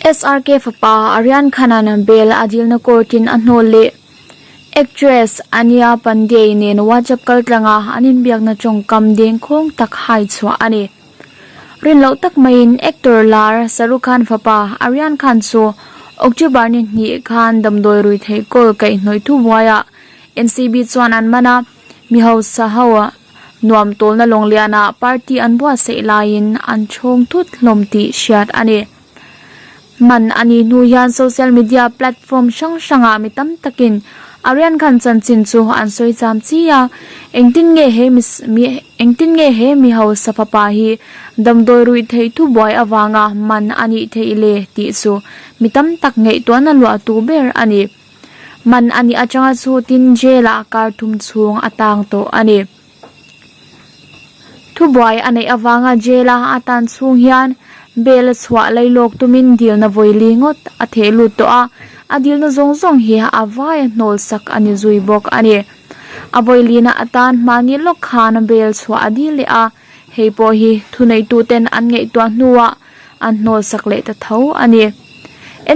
SRK fapa Aryan Khan-a'n bail a dilna court-in a hnawl leh actress Anya Pandey nen WhatsApp kaltlanga an inbiakna tawngkam dengkhawng tak hai chhuah a ni. Rin loh tak maiin actor lar Shahrukh Khan fapa Aryan Khan chu October ni hnih khan damdawi rui theih kawl kaihhnawih thubuaiah NCB chuan an man a, mi hausa ho nuam tawlna lawnglianah party an buatsaih laiin an chhawng thut hlawm tih hriat a ni. Man a nih hnu hian social media platform hrang hrangah mi tam takin Aryan Khan chanchin chu an sawi cham chi a, engtin nge he mi engtin nge he mi hausa fapa hi damdawi ruih theih thubuai avanga man a nih theih le tih chu mi tam tak ngaihtuahna luahtu ber a ni. Man a nih atanga chhutin jail ah kar thum chhung a tang tawh a ni. Thubuai a neih avanga jail a a tan chhung hian bail a chhuah lailawk tumin dilna vawili ngawt a theh lut tawh a, a dilna zawng zawng hi a vai a hnawl sak a ni zui bawk a ni. A vawilina atan hmani lawk khan bail chhuah a dil leh a, hei pawh hi thuneituten an ngaihtuah hnuah an hnawl sak leh ta tho a ni.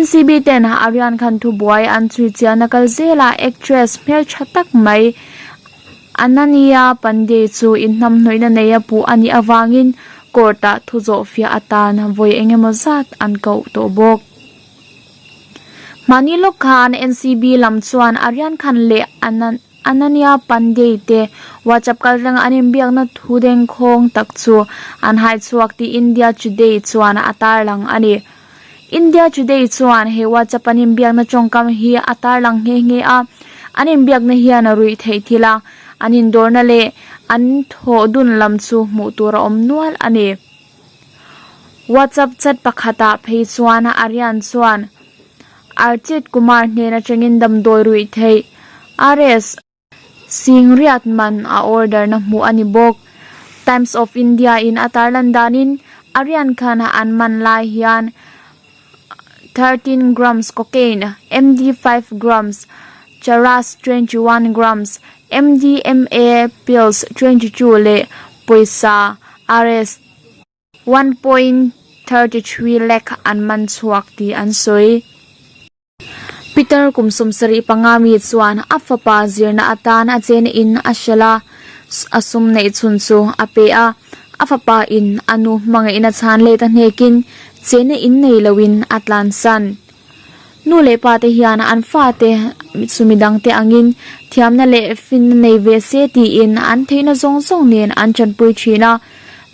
NCB ten Aryan Khan thubuai an chhui chiahna kal zelah actress hmeltha tak mai Ananya Pandey chu inhnamhnawihna nei a puh a nih avangin court-ah thu zawh fiah atan vawi eng emaw zat an koh tawh bawk. Mahni lawk khan NCB lam chuan Aryan Khan leh Ananya Pandey te WhatsApp kaltlanga an inbiakna thu dengkhawng tak chu an hai chhuak tih India Today chuan a tarlang a ni. India Today chuan he WhatsApp an inbiakna tawngkam hi a tarlang nghe nghe a, an inbiakna hian a ruih theih thil a, an indawrna leh an thawh dun lam chu hmuh tur a awm nual a ni. WhatsApp chat pakhatah phei chuan Aryan chuan Archit Kumar hnen atangin damdawi ruih theih RS. Sing riat man a order na hmuh a ni bawk. Times of India in a tarlan danin Aryan Khan an man lai hian 13 grams cocaine, MD 5 grams, charas 21 grams, MDMA pills 22 leh pawisa Rs. 1.33 lakh an man chhuak tih an sawi. Peter kum 75 mi chuan a fapa zirna atan a chena in a hrelh a, a sum neih chhun chu a pe a. A fapa in a nu hmangaihna chhan let a hnekin chena in nei loin a tlansan. Nu leh pa te hian an fate chu midangte angin thiamna leh finna nei ve se tiin an theihna zawng zawng nen an tanpui thin a.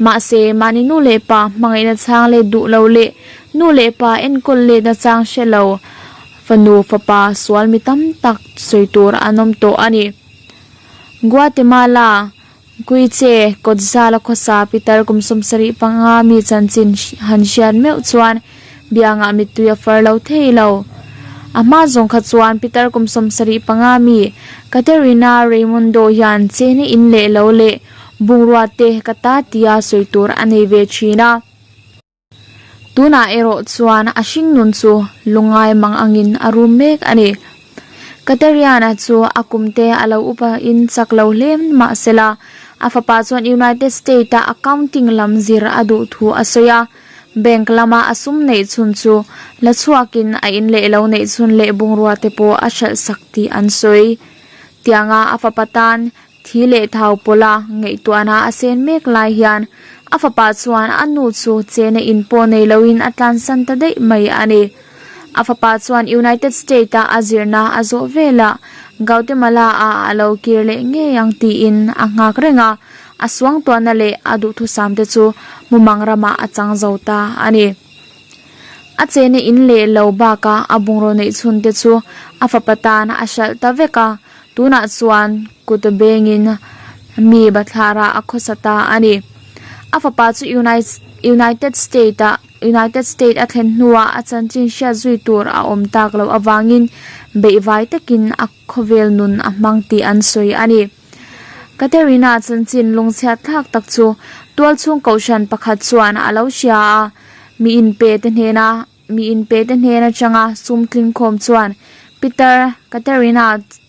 Mahse, mahni nu leh pa hmangaihna chhang let duh lo leh nu leh pa enkawl letna chang hre lo fanu fapa sual mi tam tak sawi tur an awm tawh a ni. Guatemala, Quiche, Kawtzala khawsa pitar kum 75 mi chanchin han hriat meuh chuan biangah mittui a far lo thei lo. A hma zawng kha chuan pitar kum 75 mi Caterina Raimundo hian chena in leh lo leh Bungrua te ka ta tia sawi tur a nei ve thin a. Tunah erawh chuan a hringnun chu lungai mang angin a rum mek a ni. Kateriana chu a kum te a lo upa in chak lo hle mahsela a fapa chuan United State a accounting lam zir a duh thu a sawi a. Bank lama a sum neih chhun chu la chhuakin a in leh lo neih chhun leh bungrua te pawh a hralh sak tih an sawi. Tianga a fapa tan Thi leh thau pawla ngaihtuahna a sen mek lai hian a fapa chuan a nu chu chena in pawh nei loin a tlansan ta daih mai a ni. A fapa chuan United State-a a zirna a zawh velah Guatemala-ah a lo kir leh ngei ang tiin a nghak reng a, a suangtuahna leh a duhthusam te chu mumang ramah a chang zo ta a ni. A chena in leh lo bakah a bungraw neih chhun te chu a fapa tan a hralh ta vek a, Tunah chuan kut bengin mi bathlarah a khawsa ta a ni. A fapa chu United State ah United State a thlen hnuah a chanchin hriat zui tur a awm tak loh avangin beihvai takin a khawvel nun a hmang tih an sawi a ni. Katerina chanchin lungchhiat thlak tak chu tualchhung kohhran pakhat chuan a lo hria a, mi inpe te hnena Mi inpe te hnen atanga sum tlingkhawm chuan Peter Katerina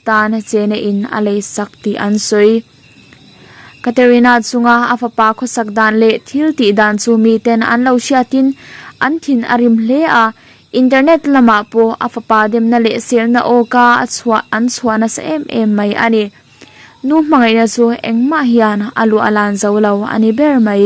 tan chena in a lei sak tih an sawi. Katerina chunga a fapa khawsak dan leh thil tih dan chu miten an lo hriatin an thin a rim hle a. Internet lamah pawh a fapa demna leh selna awka a chhuah an chhuah nasa em em mai a ni. Nu hmangaihna chu engmah hian a luah lan zo lo a ni ber mai.